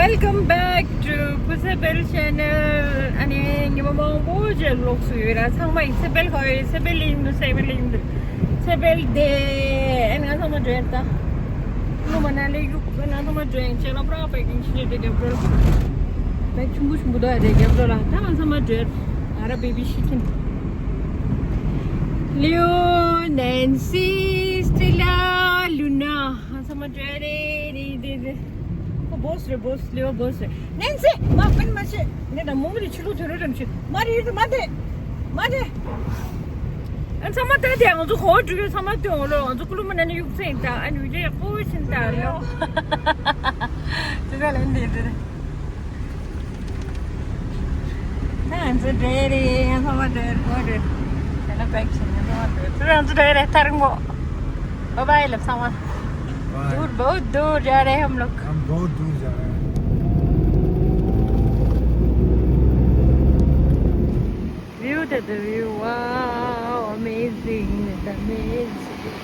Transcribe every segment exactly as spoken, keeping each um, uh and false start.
Welcome back to Phutsabel channel. ཨ་ནི་ཉི་མ་མང་པོ་རྗེས་ལོག་སུ་ཡོད་ར། ཚང་མ་ཡི་ཚེ་འཕེལ་ཁ་ཡོད། ཚེ་འཕེལ་ཡིན་འདུག་ཚེ་འཕེལ་ཡིན་འདུག་ཚེ་འཕེལ་དེ། ཨ་ནི་ང་ཚང་མ་འགྲོ་ཡ་ད། ཀུ་ལུ་མ་ན་ལི་གཡུག་ང་ཚང་མ་འགྲོ་ཡ། ཅེ་ལ་པྲ་པེ་ཀིང་ཤི་ཏེ་རྒྱབ་འགྲོ། བེག་ཆུང་པོ་ཆུང་པོ་དོ་ཡ་དེ་རྒྱབ་འགྲོ་ལ། ད་ང་ཚང་མ་འགྲོ་ཡ། ཨ་ར་བེ་བི་ཤི་ཁིན། ལིའོ། ནན་སི། སི་ཏི་ལ། ལུ་ན། ང་ཚང་མ་འགྲོ་ཡ་རེད་རེད་རེད་རེད། ཁོ་བོས་རེད་བོས། ལིའོ་བོས་རེད། ནན་སི། མ་ཕན་མ་ཤེས། ངས་ད་མོ་མི་རི་ཆུ་ལུ་དུ་རུ་རམ་ཤི། མ་རེད་མ་དེ། མ་དེ། ཨ་ཚང་མ་ད་དེ་ང་ཚོ་གོ་འགྲོ་གི། ཚང་མ་སྟོན་འོ་ལོ། ང་ཚོ་ཀུ་ལུ་མ་ན་ནི་གཡུག་ཚན་ད། ཨ་ནི་བི་ཌིའོ་ཡག་པོ་ཕྱིན་ད་ལོ། དེ་ག་ལེན་དེ་དེ། ད་ང་ཚོ་འགྲོ་ཡ་རེད། ང་ཚང་མ་འགྲོ་ཡ་རེད། འགྲོ་ཡ་རེད། དེ་ན་བེག་ཆེན་ང་ཚང་མ་འགྲོ་ཡ་རེད། ཚུར་ང་ཚོ་འགྲོ་ཡ་རེད། ཐར་མགོ། Bye bye ལབ་ཚང་མ། Bye. दूर बहुत दूर जा रहे हैं हम लोग। हम बहुत दूर जा रहे हैं। View the, the view, wow, amazing, it's amazing.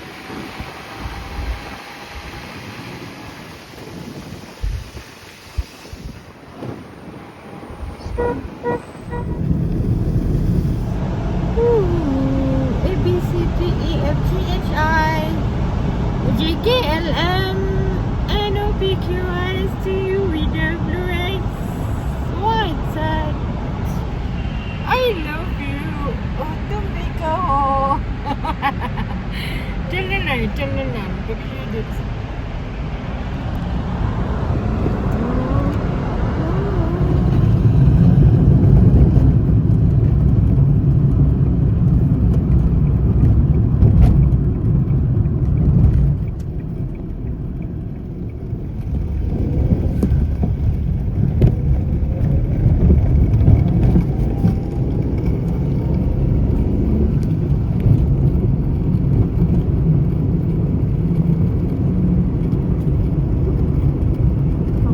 A B C D E F G H I J K L M N O P Q R S T U V W X Y Z. I love you. Oh, don't be go. Tell me now, tell me now. What do you do?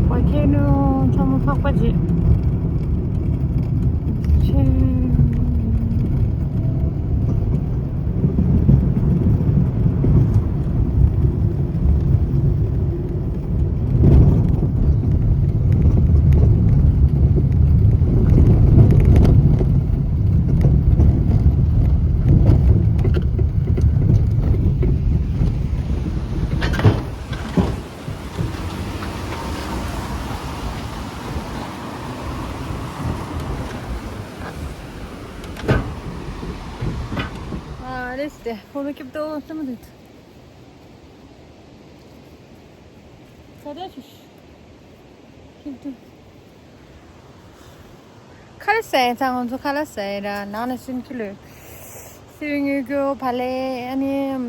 འཕགས་པ་ཁྱེད་ནི་ཚང་མ་འཕགས་པ་རྗེ་ཆེ། ཨ་རེད་དེ། ཁོང་ཚོ་སྐྱིད་པོ་ཙམ་རེད། ཁ་བརྡ་ཞུ། ཁྱེད་ཚོ། ཁ་ལག་ཟ་ཡ་ཚང་ང་ཚོ་ཁ་ལག་ཟ་ཡ་ར། ནང་ནས་སུན་ཁྱི་ལོས། སི་ཝི་ཉོས་གོ་བ་ལེ། ཨ་ནི་ཨམ།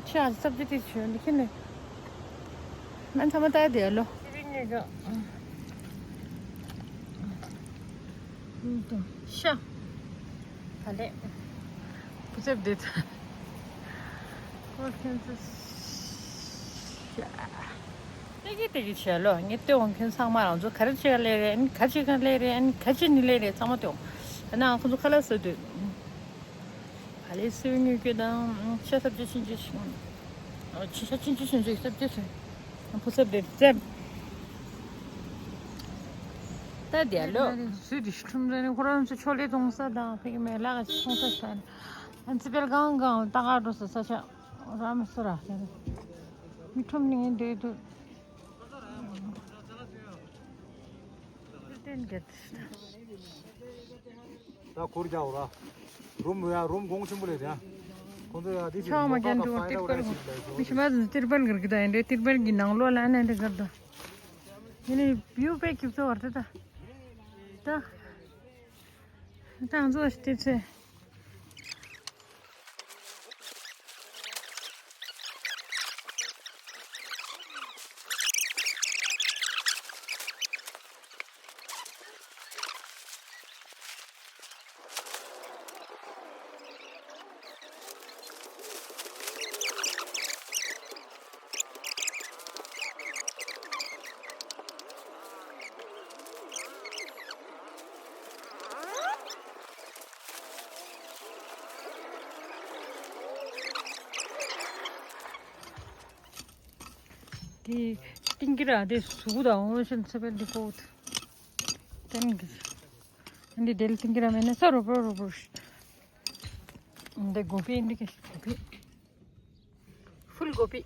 ཕྱི་ཡང་སབ་ཇི་ཏིས་ཞུ་འདི་ཁྱི་ལོས། ང་ཚང་མ་ལྟ་དེ་ལོ། སི་ཝི་ཉོས་གོ། ཤ། ད་ལེ། བུ་ཚབ་དེ་ཚ། ཁོ་ཁྱེད་ཚོ། ཤ། ཏེ་གི་ཏེ་གི་བྱས་ལོ། ངས་ལྟོས་འོང་། ཁྱེད་ཚང་མ་རང་ཚོ་ག་རེ་བྱེད་ག་སླེབས་རེད། ཨ་ནི་ག་བྱེད་ག་སླེབས་རེད། ཨ་ནི་ག་བྱེད་ནི་སླེབས་རེད། ཚང་མ་ལྟོས་འོང་། ཨ་ནི་ང་ཁོ་ཚོ་ཁ་ལག་ཟ་དུས། ད་ལེ་སི་ཝི་ཉོས་གོ་དང་ཤ་སབ་ཇི་ཕྱིན་ཅི་ཕྱིན། ཨ་ཕྱི་ཤ་ཕྱིན་ཅི་ཕྱིན་ཅི་སབ་ཇི་ཕྱིན། བུ་ཚབ་དེ་ཚབ། ད་དེ་ལོ། སུས་དེ་ཁྲུམ་ཟེར་ནས་ཁོ་རང་ཚོ་ཆོ་ལེ་གཏོང་ས་དང་ཕ་གི་མེ་ལག་ག་ཅིག་གཏོང་ས་ཤ་ནི། ཨ་ཙི་པེལ་གང་གང་ཏང་ག་འགྲོ་ས་ས་ཆ་ར་མི་སོ་ར་ཟེར། མི་ཁྲོམ་ནི་ངས་འདོད་དུ། ད་ཁུར་རྒྱག་ར། རུམ་ཡ་རུམ་གོང་ཆེན་པོ་ལས་ཡ། ཁོང་ཚོ་ཡ་དེ་ཆོག་མ་རྒན་འགྲོ་ཏིར་པར་གོ། མི་ཤི་མ་ཟིན་ཏིར་པར་གར་གི་ད་ཡིན་རེད། ཏིར་པར་གི་ནང་ལོགས་ལ་ནས་འདི་གར་ད། ཡིན་ནི་བིའུ་པེ་ཁྱུག་ཚོ་བར་ད་ད། ད་ང་ཚོ་ཞི་ཏི་ཚེ། དེ་ ཏིང་ཀི་ར་དེ་སུ་དང་འོ་ཤན་ཚེ་བེལ་དེ་ཀོ་ཏན་གི་འདི་དེལ་ཏིང་ཀི་ར་མེན་ན་ས་རོ་པོ་རོ་པོ་འདི་གོ་པི་འདི་གི་གོ་པི་ཕུལ་གོ་པི།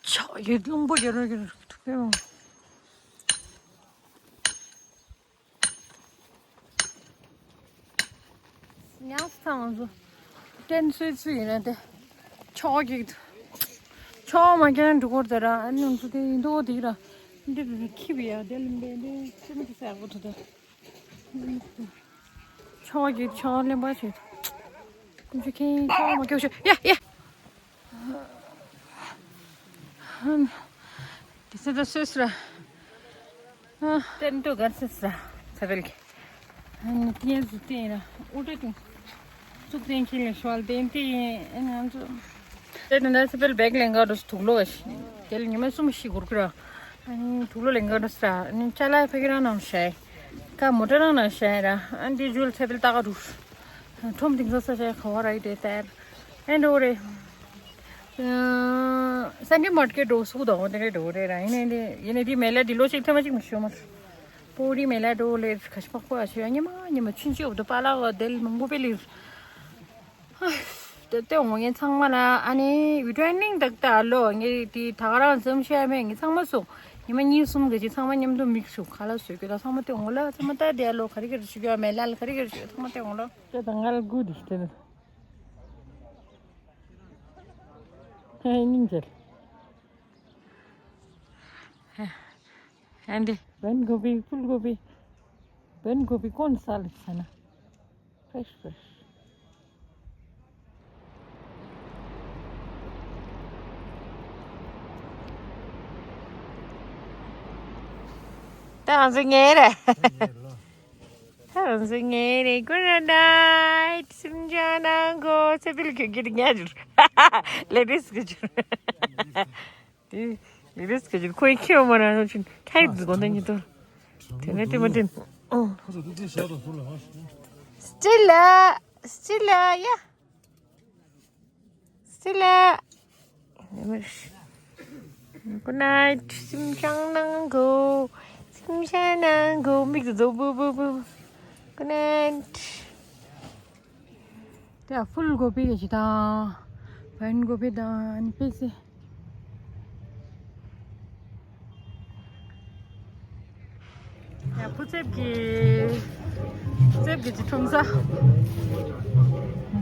ཆག་ཡོད་རླུང་པོ་རྒྱ་རོ་རྒྱ་རོ་ཐུག་གི་ཡོང་། ཉག་ཚང་ཚོ་ཏན་སུའི་ཚུ་ཡིན་ན་དེ་ཆོག་གི་འདུག་ཆོག་མ་ཁྱེར་འགྲོ་གོར་དེ་ར་ཨ་ནི་ཚོ་དེ་ཡིན་དོ་དེ་ར་འདི་དེ་ཁྱི་བི་ཡ་དེ་ལུམ་པའི་འདི་ཁྱི་མི་དེ་ཟེར་གོ་ཐུ་དེ་ཆོག་གི་ཆོག་ལེན་པ་བྱེད་ཀུན་ཆུ་ཁྱེན་ཆོག་མ་ཁྱོ་ཤོ་ཡ་ཡ། དེ་ཚེ་ད་སོས་ར། ཏན་ཏོ་གར་སོས་ར། ཚ་བེལ་གི་ཨ་ནི་ཏིའི་ཟུ་ཏེ་ར་ཨུ་ཏེ་ཏུ་ཙུག་ཏེན་ཁྱི་ལེ་ཤོལ་ཏེན་ཏེ་ཨ་ནི་ང་ཚོ་ཏེ་ཏན་ད་ཚ་བེལ་བེག་ལེན་ག་འགྲོ་སུ་དུག་ལོ་བ་ཤི་དེ་ལ་ཉི་མ་གསུམ་ཤི་གུར་ཀི་ར། ཨ་ནི་དུག་ལོ་ལེན་ག་འགྲོ་སུ་ར། ཨ་ནི་ཅ་ལག་ཕ་གི་རང་ནང་ཤའི་ཀ་མོ་ཊ་རང་ནང་ཤའི་ར། ཨ་ནི་ཏི་ཇུལ་ཚ་བེལ་ཏ་ག་འགྲོ། ཁྲོམ་དེང་སང་ས་ཆ་ག་བ་ར་ཡི་དེ་ལྟར་ཨེ་འགྲོ་རེད། སན་ཌེ་མར་ཀེ་ཊི་འགྲོ་སུ་དང་དེ་འདྲ་འགྲོ་རེད་ར། ཡིན་ནའི་འདི་ཡིན་ནའི་འདི་མེ་ལ་འདི་ལོ་གཅིག་ཐེངས་མ་གཅིག་མི་ཤོད་མ་རེད། པོ་རི་མེ་ལ་འགྲོ་ལེ་ཁ་ཤི་པག་པོ་ཨ་ཤི་ཡ་ཉི་མ་ཉི་མ་ཆུན་ཆུ་འོབ་དོ་པ་ལ་བ་དེལ་མང་པོ་པེ་ལི། དེ་ལྟེ་འོང་ངེ་ཚང་མ་ལ་ཨ་ནི་བི་ཊི་ཝན་ནིང་དག་ད་ལོ་ངེ་དེ་ད་ག་རང་འཛོམས་ཤེས་མེད་ངེ་ཚང་མ་སོང་ཉི་མ་གཉིས་གསུམ་ག་ཅིག་ཚང་མ་མཉམ་དུ་མིག་ཤུགས་ཁ་ལ་བཟོས་གི་ད་ཚང་མ་ལྟེ་འོང་ལ་ཚང་མ་ད་དེ་ལོ་ག་རེ་ག་རེ་ཤུ་གི་མེ་ལ་ག་རེ་ག་རེ་ཤུ་ཚང་མ་ལྟེ་འོང་ལ། ད་ད་ང་ལ་གུ་དི་ཤི་དེ་ནི། ཧེ་སྙིང་རྗེ། ཧེ་འདི། བན་གོ་བི་ཕུལ་གོ་བི། བན་གོ་བི་ཀོན་སལ་ཟེར་ན། ཕེ་ཤི་ཕེ་ཤི། ད་ང་ཚོ་ཉལ་རེད། ད་ང་ཚོ་ཉལ་རེད། Good night. སེམས་ཅན་ནང་གོ་ཚེ་འཕེལ་གྱི་གི་ཉལ་རེད། ལེ་རིས་གི་ཅུ། དེ་ལེ་རིས་གི་ཅུ་ཁོའི་ཁྱེའུ་མ་རང་ཚོ་ཆུན་ཁྱེད་དགོན་ད་ཉི་དོ། དེ་ནས་དེ་མ་དེ། Stella, Stella, yeah. Stella. Good night. སེམས་ཅན་ནང་གོ། སེམས་ཅན་ནང་གོ། མིག་ཏུ་བཟོ་བུ་བུ་བུ། Good night. དེ་ཕུལ་གོ་པི་གི་ཅི་དང་། བན་གོ་པི་དང་ཨ་ནི་པི་སི། ཡ་ཕུ་ཚེབ་ཀྱི་ཕུ་ཚེབ་ཀྱི་ཅི་ཁྲོམ་ས།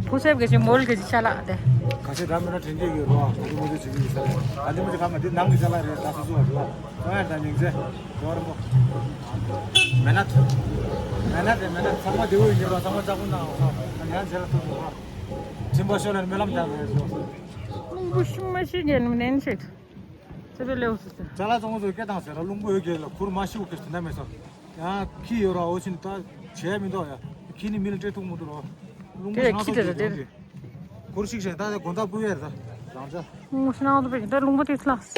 ཕུ་ཚེབ་ཀྱི་ཅི་མོལ་གྱི་ཅི་ཆ་ལག་དེ། ག་ཚོད་འདྲ་མི་འདྲ་དྲན་གྱི་ཡོད་རོགས། ག་ཚོད་མོ་ཚོད་བྱེད་ཀྱི་ཡོད་ས་རེད། ཨ་འདི་མོ་ཚོད་ག་མ་འདི་ནང་གི་ཅ་ལག་རེད། ད་སོ་སོ་བ་རེད། ཀྲོང་ཡར་དང་ཉིང་ཚེ་ཀྲོང་རིན་པོ། མེ་ནད། མེ་ནད་དེ་མེ་ནད་ཚང་མ་བདེ་བོ་ཡིན་གྱི་རོགས། ཚང་མ་ལྕགས་པོ་ནང་འོང་ས་ཨ་ནི་ཡང་ཚེ་ལ་ཐུག་འགྲོ་རོགས། དྲིན་པ་ཤོར་ལ་སྨོན་ལམ་རྒྱག་དགོས་རེད། རླུང་བུ་ཤུགས་མ་ཤེས་རྒྱལ་ནུ་ནན་ཆེད། ཚེ་འཕེལ་ལེའུ་སི་ཚེ། ཅ་ལག་ཚང་མ་ཚོ་སྐད་བཏང་ཟེར་ར། རླུང་བུ་ཡོད་རྒྱལ་ལ་ཁུར་མ་ཤིའུ་ཁེ་ཏི་ན་མེད་སོ། ཡང་ཁྱི་ཡོད་ར་འོ་ཕྱིན་ད་བྱས་མི་འདུག་ཡ། ཁྱི་ནི་མི་ལ་སྤྲད་ཐུབ་མི་འདུག་རོ། རླུང་བུ་དེ་ཤིང་ཁྱི་དེ་ཚོ་དེ། ཁུར་ཤིག་བྱས་ད་དེ་དགོན་ཐབ་བུ་ཡར་ད་རང་ཅག་རླུང་བུ་ཤིང་ནག་ཚོ་པེ་ད་རླུང་བུ་དེ་ལགས།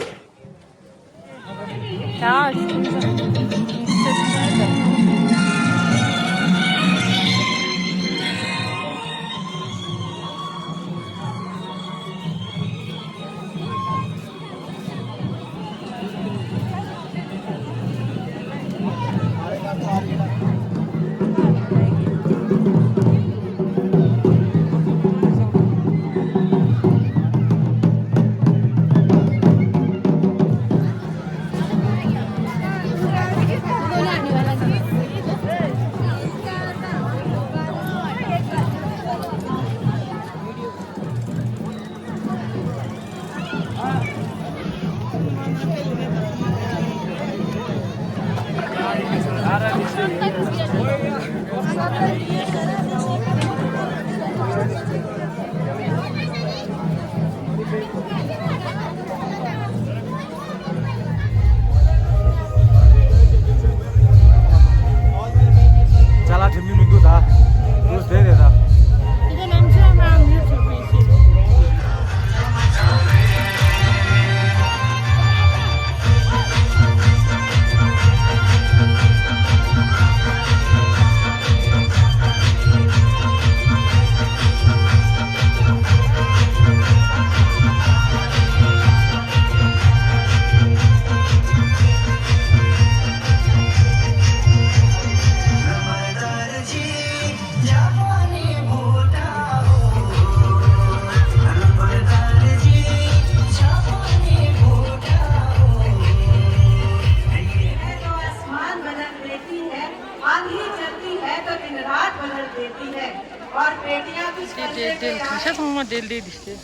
དེ་ལས་དེ་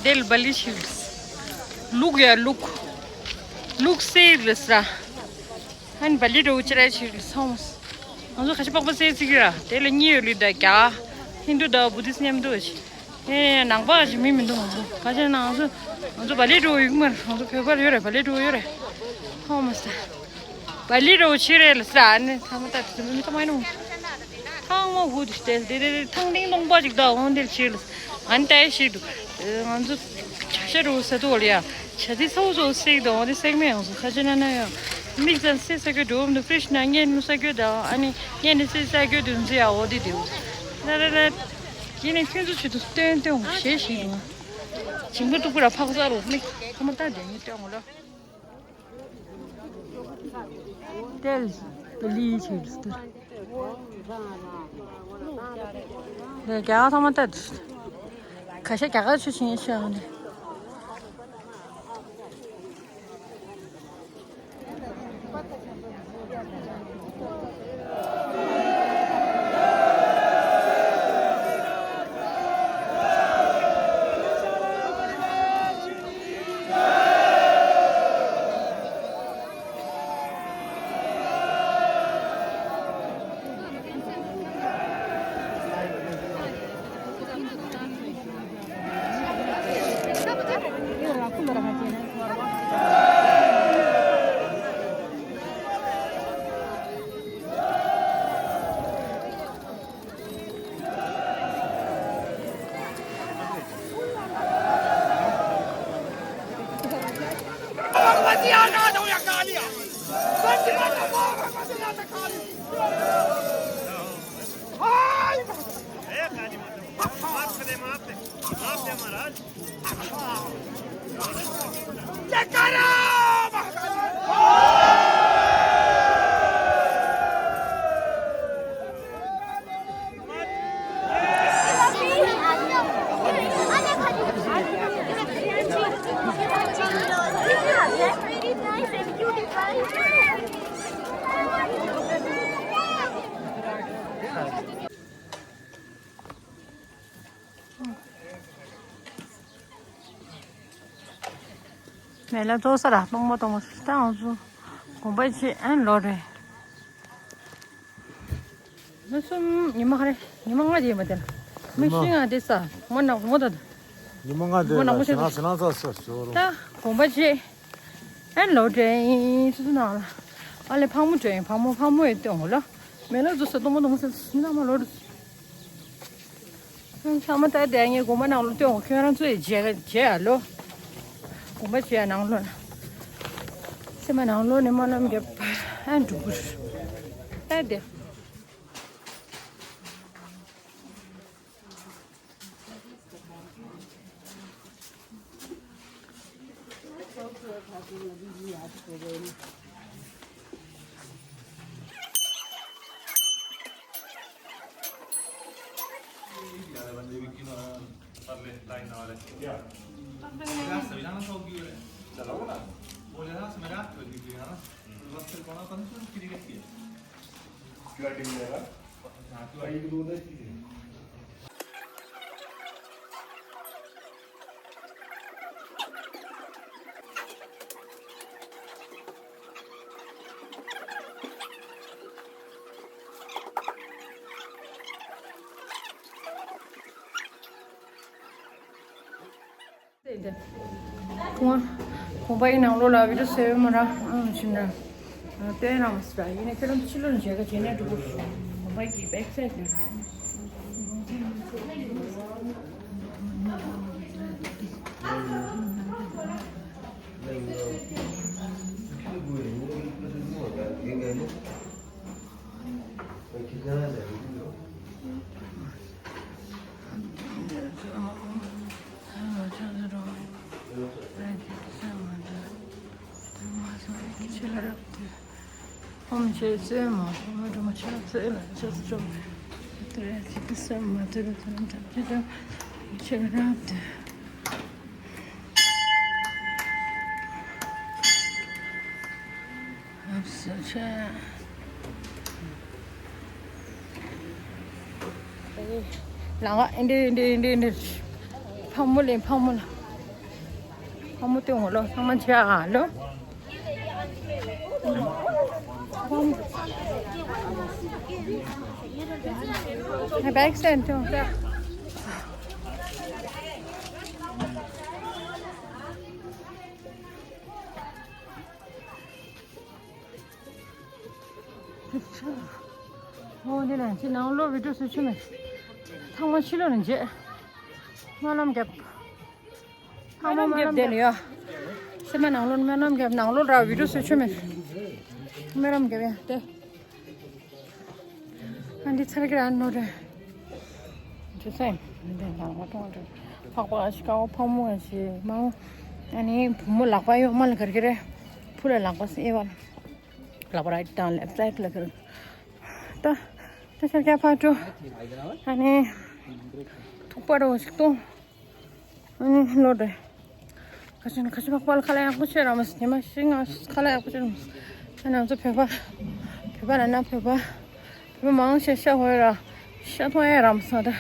དེ་ལ་བ་ལི་ཞིག་ལུག་ཡ་ལུག་ལུག་སེ་རེད་ས། ཨན་བ་ལི་རོ་ཅི་ར་ཞིག་སོང་། ང་ཚོ་ཁ་ཤས་པགས་པ་སེ་ཚིག་ར་དེ་ལ་གཉིས་ཡོད་ལུག་ད་རྒྱ་ཧིན་དུ་དང་བུ་དིས་མཉམ་དུ་ཞིག་ཨེ་ནང་པ་ཞིག་མི་མི་འདུག་ང་ཚོ་ཁ་ཤས་ནང་ཚོ་ང་ཚོ་བ་ལི་རོ་ཡིག་མར་ང་ཚོ་བོད་པར་ཡོད་རེད། བ་ལི་རོ་ཡོད་རེད། ཧོ་མ་ས། བ་ལི་རོ་ཆི་རེད་ལ་ས་ཨ་ནི་ཐ་མ་ད་དེ་མི་ཐ་མ་ཡིན་ནོ། ཐང་མ་ཧུ་དུ་ཤི་དེ་དེ་དེ་ཐང་ཏིང་ཏོང་པ་ཅིག་ད་འོང་དེ་ཆི་ལ་ཨ་ནི་ད་ཡི་ཤི་དུ་ང་ཚོ་ཆ་ཤ་རུ་ས་དུ་ལ་ཡ་ཆ་དེ་ཚ་བོ་ཚོ་སིག་དང་འོང་དེ་སེག་མེ་ཡོང་སོ་ཁ་ཆེ་ན་ན་ཡང་མིག་ཙམ་སེ་ས་གོ་འགྲོ་འདུག་ཀྲིཤ་ན་ངས་ནུ་ས་གོ་ད་ཨ་ནི་ངས་ནི་སེ་ས་གོ་དུ་འཛི་ཡ་འོ་དེ་དེ་འོ་ལ་ལ་ལ་ཡིན་ནི་ཁྱོད་ཚོ་ཆུ་དུ་སྟོན་སྟོན་ཞེས་ཤི་དུ་ཇིང་པ་ཏུ་ཀུ་ར་ཕག་ས་རུ་མིག་ཐ་མ་ད་དེ་ཉིད་སྟོན་འོ་ལ། ཏེལ་པེ་ལི་ཆེ་སྟེ། ལས་རྒྱ་ཐོག་མ་ཏེ། ཁ་ཤས་རྒྱ་གར་ཆུ་ཆེན་ཤ་ནི། མེ་ལ་ཙོ་ས་ར་སྟོང་མ་སྟོང་མ་ཞིག་ད་ང་ཚོ་དགོན་པ་ཆེ་ཨན་ལོ་རེད། མི་གསུམ་ཉི་མ་ཧ་རེ་ཉི་མ་ལྔ་རྗེས་མ་དེ་ལ་མི་ཉི་མ་ཤི་ང་དེ་ས་མ་ནག་མོ་ད་ཉི་མ་ལྔ་དེ་མ་ནག་མོ་ལ་ཞེ་ན་ཞེ་ན་ཚ་ས་ཞོ་རོ། ད་དགོན་པ་ཆེ་ཨན་ལོ་དྲན་སུ་སུ་ནང་ལ་ཨ་ལེ་ཕག་མོ་དྲན་ཕག་མོ་ཕག་མོ་ཡི་སྟོན་འོ་ལ་མེ་ལ་ཙོ་ས་སྟོང་མ་སྟོང་མ་ས་ཉི་མ་ལོ་རེད། ཚང་མ་ད་དེ་ངའི་དགོན་པ་ནང་ལོ་སྟོན་འོ་ཁྱོད་རང་ཚོ་ཡི་རྗེས་རྗེས་ཨ་ལོ། དགོན་པ་ཆེ་ནང་ལོ་ན། སེམས་ནང་ལོ་ནས་སྨོན་ལམ་རྒྱབ་ཨ་འགྲུབ་གི་རེད། ད་དེ། ཁོང་ཁོང་པ་ཡི་ནང་ལོགས་ལ་བི་ཌིའོ་བཟོས་ཡོད་མ་ར། ཨང་ཕྱིན་ན་ལྟོས་རང་མ་སྲིད་ཡིན་ན་ཁྱོད་རང་ཕྱི་ལོགས་ནས་མཇལ་ཁ་བྱས་ན་འགྲོ་གི་རེད། ཁོང་པ་གི་བེག་སའིཌ་ནས། ཨོམ་ཆེ་བཙོས་མ་ཨོམ་སྒྲོལ་མ་ཆེ་བཙོས་ལ་ཆེ་བཙོས་མ་དེ་རེད། ཅི་ཏི་སེམས་མ་དེ་རེད། དེ་རིང་ཐམས་ཅད་དུ་ཆེ་རབ་ཏུ། ཨ་ཙི་ཆེ། ཨ་ནི། ལང་ཨ་འདི་འདི་འདི་འདི། ཕག་མོ་ལེན་ཕག་མོ་ལ། ཕག་མོ་སྟོན་འོ་ལོ། ཚང་མ་བྱེད་ཨ་ལོ། ཧེ་བེག་སེན་ཏོ། ཨོ་འདི་ལ་ཅི་ནང་ལོགས་བི་ཌིའོ་བཟོ་ཆོག་མེད། ཚང་མ་ཕྱི་ལོགས་ནས་མཇལ། སྨོན་ལམ་རྒྱབ། ཚང་མ་སྨོན་ལམ་རྒྱབ་དེ་ལ་ཡ། སེམས་མ་ནང་ལོགས་སྨོན་ལམ་རྒྱབ། ནང་ལོགས་ར་བི་ཌིའོ་བཟོ་ཆོག་མེད། སྨོན་ལམ་རྒྱབ་ཡ་དེ། ཨ་འདི་ཚར་གི་ར་ནོ་རེ། ཅི་སེམས་འདི་ནང་མ་གཏོང་རེ། ཕག་པ་ཞིག་ཀའོ་ཕག་མོ་ཞིག་མའོ། ཨ་ནི་བུ་མོ་ལག་པ་གཡོན་མ་ལ་གར་གི་རེད། བུ་ལ་ལག་པ་སེ་བ། ལག་པ་རའིཊ་དང་ལེཕ་སའིཌ་ལ་གར། ད་ད་ཤར་རྒྱག་ཕར་འགྲོ། ཨ་ནི་ཐུག་པ་རོ་ཞིག་གཏོང་། ཨ་ནི་ལོ་རེ། ཁ་ཆེ་ཁ་ཆེ་ཕག་པ་ལ་ཁ་ལག་ཡག་པོ་བྱེད་ར་མ་སི་ཉི་མ་ཤི་ང་ཁ་ལག་ཡག་པོ་བྱེད་ར་མ་སི། ཨ་ནི་ང་ཚོ་བོད་པ་བོད་པ་ལ་ན་བོད་པ་བོད་པ་མང་ཤ་ཤ་ཧོ་ཡ་ར་ཤ་ཐོང་ཡ་ར་མ་སི་ད།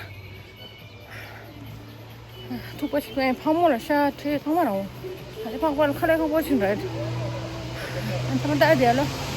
ཐུག་པ་ཞིག་ཐོང་ཡ་ཕག་མོ་ལ་ཤ་ཁྲེ་ཐང་མ་ར་འོ། ཨ་ནི་ཕག་པ་ལ་ཁ་ལག་ཁག་པོ་བྱེད་ར། ཨ་ནི་ཐ་མ་ད་དེ་ལོ།